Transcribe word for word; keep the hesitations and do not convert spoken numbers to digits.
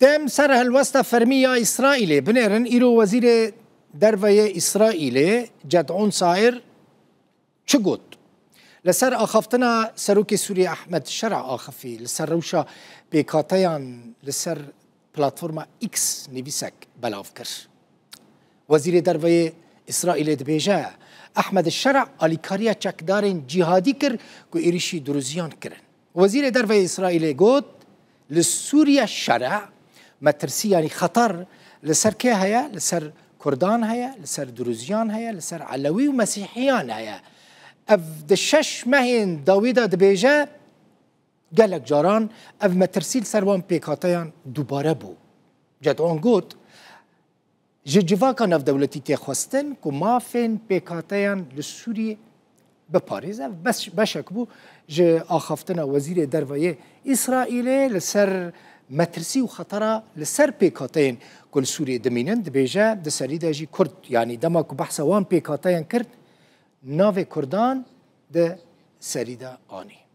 Dem ser helwesta fermî ya Îsraîlê binêrin, îro Wezîrê Derve yê Îsraîlê Ced'on Sair çi got? Li ser axaftina Serokê Sûriyê Ehmed Şera axifî, li ser rewşa pêkhateyan li ser platforma X nivîsek belav kir. Wezîrê Derve yê Îsraîlê dibêje, Ehmed Şera alîkariya çekdarên cîhadî kir ku êrîşî Duruziyan kirin. Wezîrê Derve yê Îsraîlê got, li Sûriye şere, metirsî, yanî xeter li ser kê heye? Li ser Kurdan heye, li ser Duruziyan heye, li ser Elewî û Mesîhiyan heye. Ev di şeş mehên dawî de dibêje, gelek caran ev metirsî li ser wan pêkhateyan dubare bû. Ced'on got, ji civaka navdewletî tê xwestin ku mafên pêkhateyan li Sûriyê biparêze. Ev beş-, beşek bû ji axaftina Wezîrê Derve yê Îsraîlê li ser metirsî û xetera li ser pêkhateyên ku li Sûriyê dimînin. Dibêje, di serî de jî Kurd, yanî dema ku behsa wan pêkhateyan kir, navê Kurdan di serî de anî.